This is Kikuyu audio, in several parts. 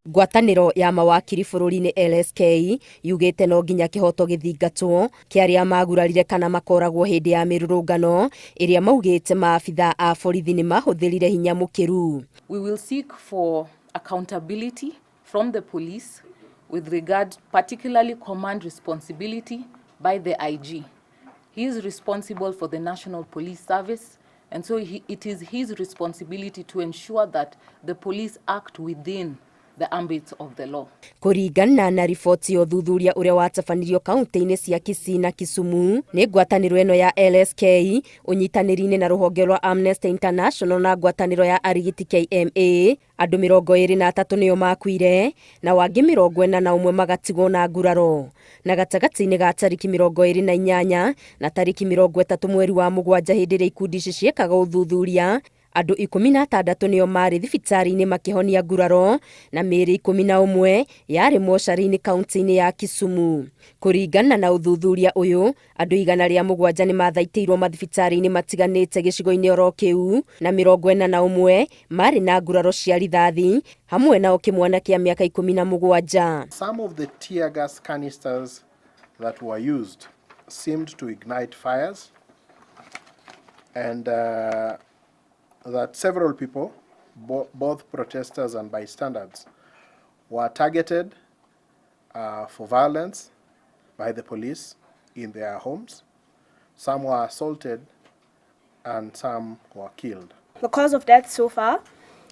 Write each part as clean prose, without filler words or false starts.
Ngwatanĩro ya mawakiri bũrũri-inĩ LSK yugĩte no nginya kĩhoto gĩthingatwo kĩa arĩa magurarire kana makoragwo hĩndĩ ya mĩrũrũngano ĩrĩa maugĩte maabitha a borithi nĩ mahũthĩrire hinya mũkĩru. We will seek for accountability from the police with regard particularly command responsibility by the IG. He is responsible for the National Police Service, and so it is his responsibility to ensure that the police act within the ambits of the law. Kũringana na riboti ya ũthuthuria ũrĩa watabanirio kaunti-inĩ cia Kisii na Kisumu nĩ ngwatanĩro ĩno ya LSK ũnyitanĩri-inĩ na rũhonge rwa Amnesty International na ngwatanĩro ya arigiti KMA, andũ 23 nĩo makuire na wangĩ 41 magatigwo na nguraro. Na gatagatĩ-inĩ ga tarĩki 28 na tarĩki 30 mweri wa mũgwanja, hĩndĩ ĩrĩa ikundi ici ciekaga ũthuthuria, andũ 16 nĩo marĩ thibitarĩ-inĩ makĩhonia nguraro na mĩĩrĩ 11 yarĩ mocarĩ-inĩ kaunti-inĩ ya Kisumu. Kũringana na ũthuthuria ũyũ, andũ 107 nĩ mathaitĩirwo mathibitarĩ-inĩ matiganĩte gĩcigo-inĩ oro kĩu na 41 marĩ na nguraro cia rithathi, hamwe nao kĩmwana kĩa mĩaka 17. Some of the tear gas canisters that were used seemed to ignite fires, and that several people, both protesters and bystanders, were targeted for violence by the police in their homes. Some were assaulted and some were killed. The cause of death so far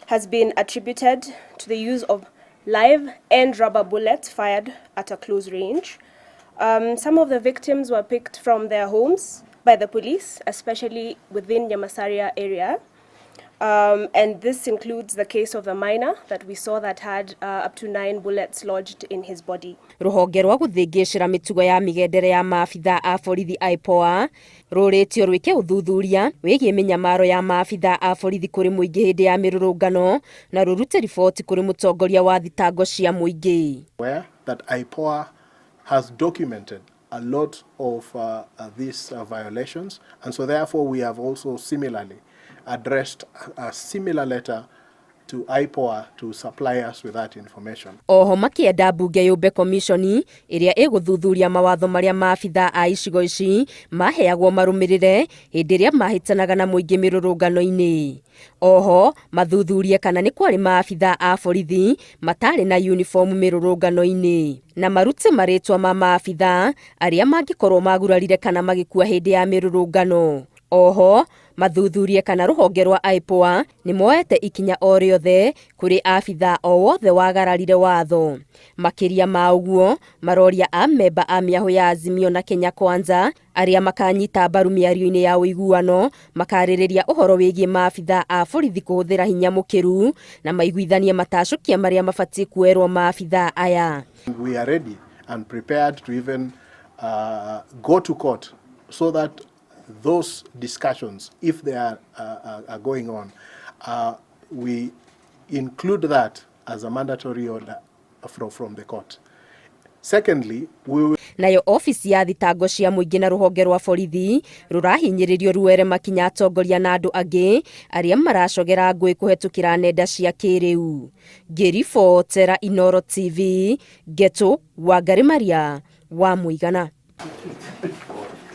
has been attributed to the use of live and rubber bullets fired at a close range. Some of the victims were picked from their homes by the police, especially within Nyamasaria area. And this includes the case of the minor that we saw that had up to nine bullets lodged in his body. Rũhonge rwa gũthĩngĩcĩra mĩtugo ya mĩgendere ya maabitha a borithi IPOA rũrĩtio rwĩke ũthuthuria wĩgiĩ mĩnyamaro ya maabitha a borithi kũrĩ mũingĩ hĩndĩ ya mĩrũrũngano na rũrute riboti kũrĩ mũtongoria wa thitango cia mũingĩ. Where that IPOA has documented a lot of these violations, and so therefore we have also similarly addressed a similar letter to IPOA to supply us with that information. Oho makĩenda mbunge yũmbe komiconi ĩrĩa ĩgũthuthuria mawatho marĩa maabitha a icigo ici maheagwo marũmĩrĩre hĩndĩ ĩrĩa mahĩtanaga na mũingĩ mĩrũrũngano-inĩ. Oho mathuthurie kana nĩ kwarĩ maabitha a borithi matarĩ na uniform mĩrũrũngano-inĩ na marute marĩtwa ma maabitha arĩa mangĩkorwo magurarire kana magĩkua hĩndĩ ya mĩrũrũngano. Oho mathuthurie kana rũhonge rwa IPOA nĩ moete ikinya o rĩothe kũrĩ abitha o wothe wagararire watho. Makĩria ma ũguo, maroria amemba a mĩahũ ya Azimio na Kenya Kwanza arĩa makanyita mbaru mĩario-inĩ ya ũiguano makarĩrĩria ũhoro wĩgiĩ maabitha a borithi kũhũthĩra hinya mũkĩru na maiguithanie matacũkia marĩa mabatiĩ kuoerwo maabitha aya. We are ready and prepared to even go to court so that those discussions, if they are going on, we include that as a mandatory order from the court. Secondly, we will Nayo ofici ya thitango cia mũingĩ na rũhonge rwa borithi rũrahinyĩrĩrio ruere makinya atongoria na andũ angĩ arĩa maracogera ngũĩ kũhetũkĩra nenda cia kĩrĩu. Ngĩribotera Inoro TV, Ngetu Wangari Maria wa Mũigana.